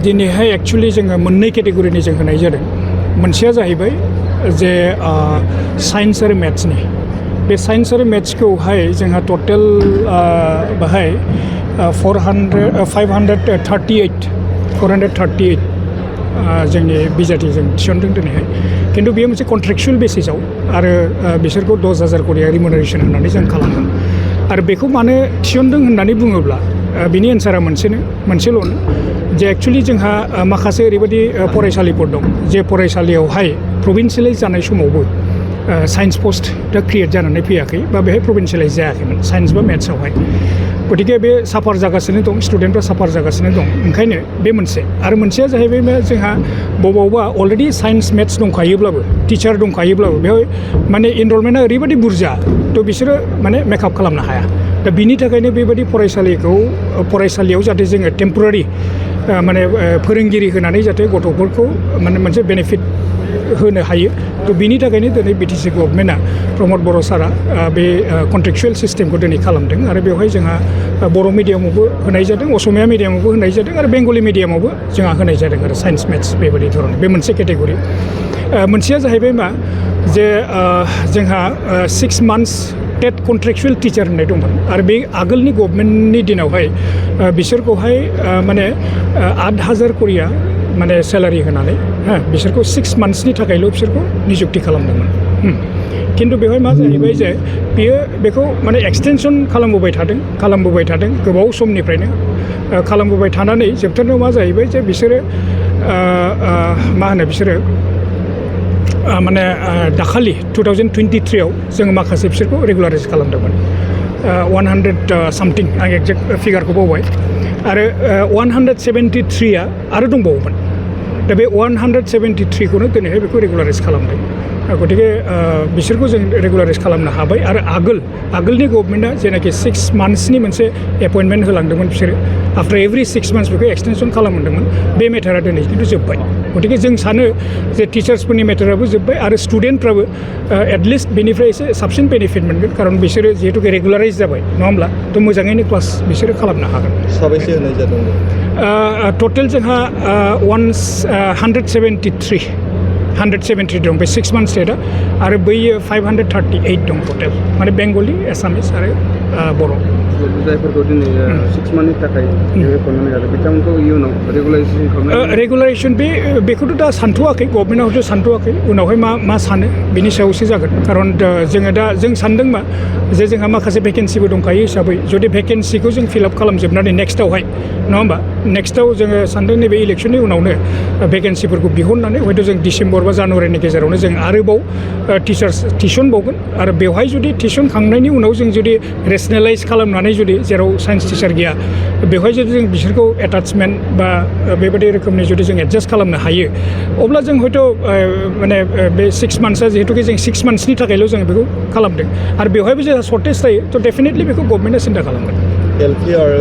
दिनैहाय एक्चुअलि जोङो मोननै केटेगरिनि जों होनाय जादों। मोनसेया जाहैबाय जे साइन्स आरो मेथ्सनि बे साइन्स आरो मेथ्सखौहाय जोंहा टटेल बाहाय 438 जोंनि बिजाथिजों थिसनदों दिनैहाय। खिन्थु बेयो मोनसे कन्ट्रेक्चुवेल बेसिसाव आरो बिसोरखौ 10,000 करिया रिमुनारेसन होननानै जों खालामदों। आरो बेखौ मानो थिसनदों होननानै बुङोब्ला बिनि एन्सारा मोनसेल'नो जे एक्चुअलि जोंहा माखासे ओरैबायदि फरायसालिफोर दं जे फरायसालियावहाय प्रभिन्सियेलाइज जानाय समावबो साइन्स पस्ट दा क्रिएट जानानै फैयाखै बा बेहाय प्रभिन्सियेलाइज जायाखैमोन साइन्स बा मेथ्सआवहाय। गतिके बे साफार जागासिनो दं, स्टुडेन्टफ्रा साफार जागासिनो दं। ओंखायनो बे मोनसे आरो मोनसेया जाहैबाय जोंहा बबावबा अलरेडि साइन्स मेथ्स दंखायोब्लाबो टिचार दंखायोब्लाबो बेवहाय माने इनरलमेन्टआ ओरैबायदि बुरजा थ' बिसोरो माने मेकआप खालामनो हाया। दा बिनि थाखायनो बेबायदि फरायसालियाव जाहाथे जोङो टेम्परारि माने फोरोंगिरि होनानै जाहाथे गथ'फोरखौ माने मोनसे बेनिफिट होनो हायो। थ' बिनि थाखायनो दिनै बिटिसि गभर्नमेन्टआ प्रमद बर' सारा बे कन्ट्रेक्चुवेल सिस्टेमखौ दिनै खालामदों आरो बेवहाय जोंहा बर' मिडियामावबो होनाय जादों, असमिया मिडियामावबो होनाय जादों आरो बेंगलि मिडियामावबो जोंहा होनाय जादों आरो साइन्स मेथ्स बेबायदि धरननि बे मोनसे केटेगरि। मोनसेया जाहैबाय मा जे जोंहा 6 मान्थस टेट कन्ट्रेक्चुवेल टिचार होननाय दंमोन आरो बे आगोलनि गभर्नमेन्टनि दिनावहाय बिसोरखौहाय माने 8,000 करिया माने सेलारि होनानै बिसोरखौ 6 मान्थसनि थाखायल' बिसोरखौ निजुक्ति खालामदोंमोन। खिन्थु बेवहाय मा जाहैबाय जे बेखौ माने एक्सटेनसन खालामबोबाय थादों गोबाव समनिफ्रायनो खालामबोबाय थानानै जोबथारनायाव मा जाहैबाय जे बिसोरो माने दाखालि 2023आव जोङो माखासे बिसोरखौ रेगुलाराइज खालामदोंमोन 100 सामथिं आं एक्जेक्ट फिगारखौ बावबाय आरो 173आ आरो दंबावोमोन। दा बे 173खौनो दिनैहाय बेखौ रेगुलाराइज खालामदों। गतिके बिसोरखौ जों रेगुलाराइज खालामनो हाबाय आरो आगोलनि गभर्नमेन्टआ जेनाखि 6 मान्थसनि मोनसे एपइन्टमेन्ट होलांदोंमोन बिसोरो आफ्टार एभ्रि 6 मान्थस बेखौ एक्सटेनसन खालामदोंमोन। बे मेटारा दिनै खिन्थु जोब्बाय। गतिके जों सानो जे टिचार्सफोरनि मेटाराबो जोब्बाय आरो स्टुडेन्टफ्राबो एटलिस्ट बेनिफ्राय एसे साबसिन बेनिफिट मोनगोन कारण बिसोरो जिहेतु रेगुलाराइज जाबाय नङा होमब्ला थ' मोजाङैनो क्लास बिसोरो खालामनो हागोन। साबैसे होनाय जादों? टटेल जोंहा 173 दं बे 6 मान्थस डेटआ आरो बैयो 538 दं टटेल माने बेंगलि एसामिस आरो बर'। जायफोरखौ दिनै 6 मान्थनि थाखाय एपइन्टमेन्ट जादों बिथांमोनखौ इयुनाव रेगुलाराइजेसन खालामनाय रेगुलारेसन बेखौथ' दा सानथ'वाखै गभर्नमेन्टआ हयथ' सानथ'वाखै उनावहाय मा सानो बिनि सायावसो जागोन। खारन जों सानदों मा जे जोंहा माखासे भेकेन्सिबो दंखायो हिसाबै जुदि भेकेन्सिखौ जों फिलआप खालामजोबनानै नेक्स्टआवहाय नङा होमबा नेक्स्टआव जोङो सानदों नैबे इलेक्सननि उनावनो भेकेन्सिफोरखौ दिहुननानै हयथ' जों डिसेम्बर बा जानुवारिनि गेजेरावनो जों आरोबाव टिचार्स थिसनबावगोन आरो बेवहाय जुदि थिसनखांनायनि उनाव जों जुदि रेसनेलाइज खालामनानै जुदि जेराव साइन्स टिचार गैया बेवहाय जुदि जों बिसोरखौ एटाचमेन्ट बा बेबायदि रोखोमनि जुदि जों एडजास्ट खालामनो हायो अब्ला जों हयथ' माने बे 6 मान्थसआ जिहेतुके जों 6 मान्थसनि थाखायल' जों बेखौ खालामदों आरो बेवहायबो जोंहा सर्टेज जायो थ' डेफिनेटलि बेखौ गभर्नमेन्टआ सिन्था खालामगोन।